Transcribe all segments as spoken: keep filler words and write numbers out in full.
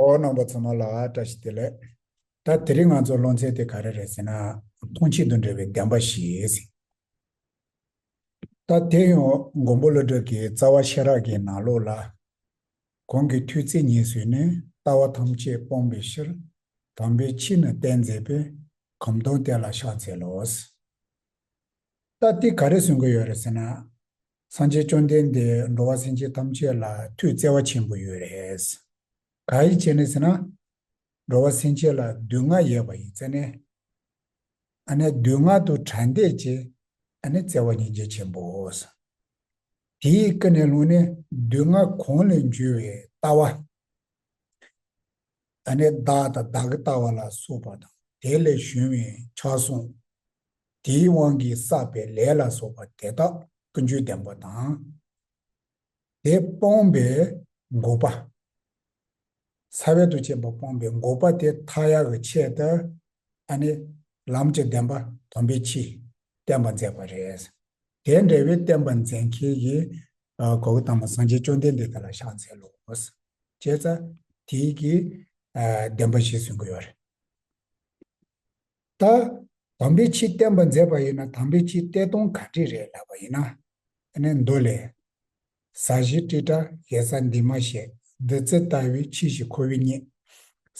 ཨོ། རྣམ་པ་ཚང་མ་ལ་བཀྲ་ཤིས་བདེ་ལེགས། ད་དེ་རིང་ང་ཚོ་སློབ་ཚན་དེ་ག་རེ་རེད་ཟེར་ན། མཐོང་བྱེད་དང་འབྲེལ་བའི་བདེན་པ་བཞི་ཟེར། ད་དེ་ཡང་མགོན་པོ་ཀླུ་སྒྲུབ་ཀྱི་རྩ་བ་ཤེས་རབ་ཀྱི་ནང་ལོགས་ལ། གོང་གི་ཐོས་ཚད་ཉེས་བཟོད་ནས། ལྟ་བ་ཐམས་ཅད་སྤོང་བའི་ཕྱིར། དམ་པའི་ཆོས་ནི་བསྟེན་མཛད་པའི། གོམས་དོན་གཏན་ལ་ཕྱག་འཚལ་ལོ། ད་དེ་ག་རེ་གསུང་གི་ཡོད་རེད་ཟེར་ན། སངས་རྒྱས་བཅོམ་ལྡན་འདས་འགྲོ་བ་སེམས་ཅན་ཐམས་ཅད་ལ་ཐུགས་བརྩེ་བ་ཆེན་པོ་ཡོད་རེད། ག་ཡི་ཆེད་ནས་ཟེར་ན། འགྲོ་བ་སེམས་ཅན་ལ་སྡུག་བསྔལ་ཡོད་པ་ཡིན་ཙང་ནས། ཨ་ནི་སྡུག་བསྔལ་དུ་བྲལ་འདོད་ཀྱི། ཨ་ནི་བརྩེ་བ་སྙིང་རྗེ་ཆེན་པོ། དེའི་ཀུན་ནས་བསླངས་ནས་སྡུག་བསྔལ་གང་ལས་འབྱུང་བའི་ལྟ་བ། ཨ་ནི་བདག་དང་བདག་གི་ལྟ་བ་ལ་སོགས་པ་དང་། དེ་ལས་བྱུང་བའི་ཆགས་སོགས། དེའི་དབང་གིས་བསགས་པའི་ལས་ལ་སོགས་པ་དེ་དག་ཀུན་འབྱུང་བདེན་པ་དང་། དེ་སྤོང་བའི་འགོག་པ། ས་བོན་དང་བཅས་པ་སྤོང་བའི་འགོག་པ་དེ་མཐའ་ཡས་ཀྱི་ཆེད་དུ། ཨ་ནི་ལམ་གྱི་བདེན་པ་དམ་པའི་ཆོས་བསྟན་པ་མཛད་པ་རེད། དེ་འདྲ་བའི་བསྟན་པ་མཛད་མཁན་གྱི། ཨ། གོ་བ་དང་པོ་སངས་རྒྱས་བཅོམ་ལྡན་འདས་དེ་ལ་ཕྱག་འཚལ་ལོ། བྱས་ཙང་དེའི་གི། ཨ། བདེན་པ་བཞི་གསུང་གི་ཡོད་རེད། ད་དམ་པའི་ཆོས་བསྟན་པ་མཛད་པ་ཡིན་ན། དམ་པའི་ཆོས་བསྟན་སྟངས་ག་འདྲ་རེད་ལབ་པ་ཡིན་ན། ཨ་ནི་མདོ་ལས། ཟ་ཞིང་དཀྲིས་དྲགས་ཞེ་ས་འདི་མ་བྱེད། བདུད་རྩི་ལྟ་བུའི་ཆོས་བྱས་འཁོར་བའི་གཉེན།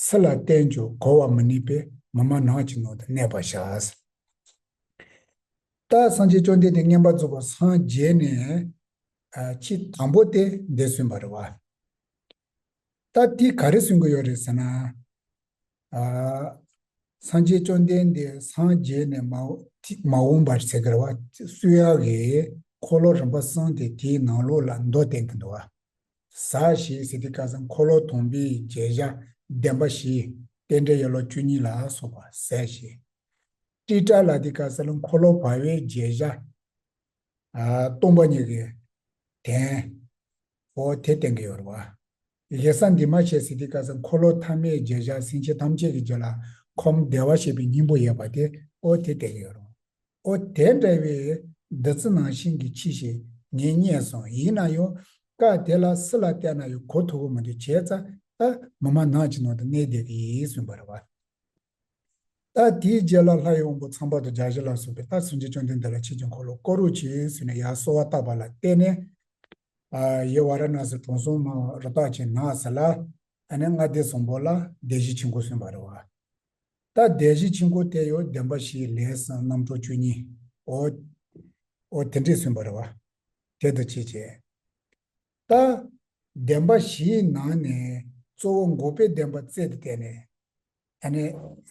སུ་ལ་བསྟན་ཀྱང་གོ་བར་མི་ནུས་པས། མི་སྨྲ་ནགས་ཀྱི་ནང་དུ་གནས་པར་བྱ། ད་སངས་རྒྱས་བཅོམ་ལྡན་འདས་བསྙེན་པར་རྫོགས་པར་སངས་རྒྱས་ནས། ཨ། ཆོས་དང་པོ་དེ་འདི་གསུངས་པ་རེད་བ། ད་དེ་ག་རེ་གསུང་གི་ཡོད་རེད་ཟེར་ན། ཨ། སངས་རྒྱས་བཅོམ་ལྡན་འདས་སངས་རྒྱས་ནས་མ་འོངས་པར་ཟེར་གི་རེད་བ། གསུང་ཡག་གི་འཁོར་ལོ་རིམ་པ་གསུམ་དེ་དེའི་ནང་ལོགས་ལ་མདོ་བསྟན་གི་འདུག་བ། ཟ་ཞིང་ཟེར་དུས་སྐབས་སུ་འཁོར་ལོ་དང་པོའི་བརྒྱད་བཞག་བདེན་པ་བཞི། རྟེན་འབྲེལ་ཡན་ལག་བཅུ་གཉིས་ལ་སོགས་པ་ཟ་ཞིང་། དཀྲིས་དྲགས་ལབ་དུས་སྐབས་སུ་ལ་འཁོར་ལོ་བར་པའི་བརྒྱད་བཞག་ཨ། སྟོང་པ་ཉིད་ཀྱི་དོན། ཨོ་དེ་བསྟན་གྱི་ཡོད་རེད་བ། ཞེ་ས་འདི་མ་བྱེད་ཟེར་དུས་སྐབས་སུ་འཁོར་ལོ་ཐ་མའི་བརྒྱད་བཞག་སེམས་ཅན་ཐམས་ཅད་ཀྱི་རྒྱུད་ལ་ཁོམ་བདེ་བར་གཤེགས་པའི་སྙིང་པོ་ཡོད་པ་དེ། ཨོ་དེ་བསྟན་གྱི་ཡོད་རེད་བ། ཨོ་དེ་འདྲ་བའི་བདུད་རྩི་ནང་བཞིན་གྱི་ཆོས་ཤིག་ངས་རྙེད་སོང་། ཡིན་ན་ཡང་སྐབས་དེ་ལ་སུ་ལ་བསྟན་ན་ཡང་གོ་ཐུབ་ཀྱི་མི་འདུག་བྱས་ཙང་ད་མི་སྨྲ་ནགས་ཀྱི་ནང་དུ་གནས་བསྡད་ཀྱི་ཡིན་གསུངས་པ་རེད་བ། ད་དེའི་རྗེས་ལ་ལྷའི་དབང་པོ་ཚངས་པ་དང་བརྒྱ་བྱིན་ལ་སོགས་པས་ད་སངས་རྒྱས་བཅོམ་ལྡན་འདས་ལ་ཆོས་ཀྱི་འཁོར་ལོ་བསྐོར་རོགས་གྱིས་ཟེར་ནས་ཡར་གསོལ་བ་བཏབ་པ་ལ་བརྟེན་ནས། ཨ། ཡུལ་ཝཱ་ར་ཎཱ་སི་གྲོང་གསུམ་མ་རི་དྭགས་ཀྱི་ནགས་ཟེར་ལ། ཨ་ནི་ལྔ་སྡེ་བཟང་པོ་ལ་སྡེ་བཞི་ཆོས་འཁོར་གསུངས་པ་རེད་བ། ད་སྡེ་བཞི་ཆོས་འཁོར་དེ་ཡང་བདེན་པ་བཞིའི་ལས་སམ་རྣམ་གྲངས་བཅུ་གཉིས། ཨོ། ཨོ་དེ་འདྲས་གསུངས་པ་རེད་བ། དེ་དང་ཅི་བྱེད། ད་བདེན་པ་བཞིའི་ནང་ནས་གཙོ་བོ་འགོག་པའི་བདེན་པ་རྩལ་དུ་བཏོན་ནས། ཨ་ནི་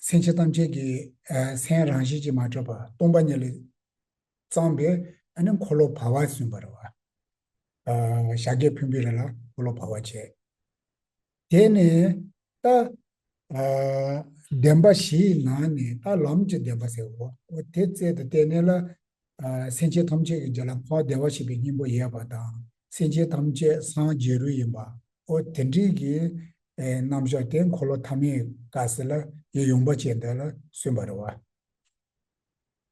སེམས་ཅན་ཐམས་ཅད་ཀྱི། ཨ། སེམས་རང་བཞིན་གྱིས་མ་གྲུབ་པ་སྟོང་པ་ཉིད་ལས་བརྩམས་པའི། ཨ་ནི་འཁོར་ལོ་བར་པ་གསུངས་པ་རེད་བ། ཨ། ཞབས་ཀྱིས་ཕུལ་བའི་རིང་ལ་འཁོར་ལོ་བར་པ་བྱས། དེ་ནས་ད། ཨ། བདེན་པ་བཞིའི་ནང་ནས་ད་ལམ་གྱི་བདེན་པ་ཟེར་བ། འོ་དེ་རྩལ་དུ་བཏོན་ནས་ལ། ཨ། སེམས་ཅན་ཐམས་ཅད་ཀྱི་རྒྱུད་ལ་འཁོར་བདེ་བར་གཤེགས་པའི་སྙིང་པོ་ཡོད་པ་དང་། སེམས་ཅན་ཐམས་ཅད་སངས་རྒྱས་རོགས་ཡིན་པ། འོ་དེ་འདྲའི་གི། ཨེ། རྣམ་གཞག་དེ་འཁོར་ལོ་ཐ་མའི་སྐབས་སུ་ལ་ཡུལ་ཡངས་པ་ཅན་དེ་ལ་གསུངས་པ་རེད་བ།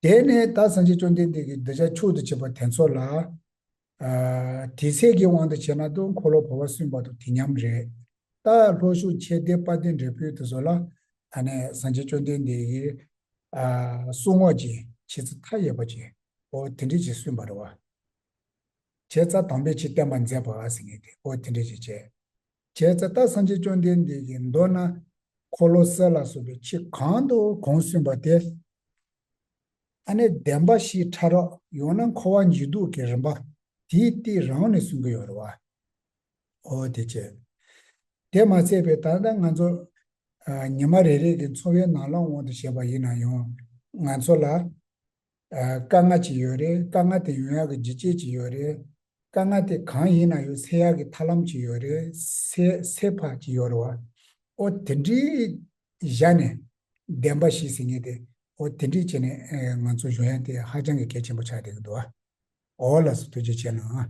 དེ་ནས་ད་སངས་རྒྱས་བཅོམ་ལྡན་འདས་ཀྱིས་གདུལ་བྱ་མཆོག་ཏུ་གྱུར་པ་དེ་ཚོ་ལ། ཨ། དེ་ཚད་ཀྱི་དབང་དུ་བྱས་ན་ད་འཁོར་ལོ་བར་པ་གསུངས་པ་དང་དེ་མཉམ་རེད། ད་ལྷོ་ཕྱོགས་ཁྱེད་སྡེ་དཔལ་ལྡན་འབྲས་སྤུངས་དེ་ཚོ་ལ། ཨ་ནི་སངས་རྒྱས་བཅོམ་ལྡན་འདས་ཀྱིས། ཨ། གསང་སྔགས་ཀྱི་ཆོས་ཚུལ་མཐའ་ཡས་པ་ཅིག་འོ་དེ་འདྲས་ཅིག་གསུངས་པ་རེད་བ། བྱས་ཙང་དམ་པའི་ཆོས་བསྟན་པ་མཛད་པ་ཟེར་མཁན་དེ་འོ་དེ་འདྲས་ཅིག་བྱས། བྱས་ཙང་ད་སངས་རྒྱས་བཅོམ་ལྡན་འདས་ཀྱིས་མདོར་ན་འཁོར་ལོ་གསུམ་ལ་སོགས་པའི་ཆོས་གང་དང་གང་གསུངས་པ་དེ། ཨ་ནི་བདེན་པ་བཞིའི་ཕྲ་རགས། ཡང་ན་འཁོར་བ་འཇུག་ལྡོག་གི་རིམ་པ། དེའི་སྟེང་རང་ནས་གསུང་གི་ཡོད་རེད་བ། འོ་དེ་བྱས། དེ་མ་ཚད་པའི་ད་ལྟ་ང་ཚོ། ཨ། ཉི་མ་རེ་རེ་གི་འཚོ་བའི་ནང་ལ་དབང་དུ་བྱས་པ་ཡིན་ན་ཡང་། ང་ཚོ་ལ། ཨ། དཀའ་ངལ་ཅིག་ཡོད་རེད། དཀའ་ངལ་དེ་ཡོང་ཡག་གི་རྒྱུ་རྐྱེན་ཅིག་ཡོད་རེད། དཀའ་ངལ་དེ་གང་ཡིན་ན་ཡང་སེལ་ཡག་གི་ཐབས་ལམ་ཅིག་ཡོད་རེད། སེལ་སེལ་ཕར་ཅིག་ཡོད་རེད་བ། འོ་དེ་འདྲའི་བཞག་ནས་བདེན་པ་བཞི་ཟེར་མཁན་དེ། འོ་དེ་འདྲའི་བྱས་ནས། ཨ། ང་ཚོ་སྦྱོང་ཡག་དེ་ཧ་ཅང་གི་གལ་ཆེན་པོ་ཆགས་བསྡད་ཀྱི་འདུག་བ། འོ་ལགས་སོ། ཐུགས་རྗེ་ཆེ་གནང་།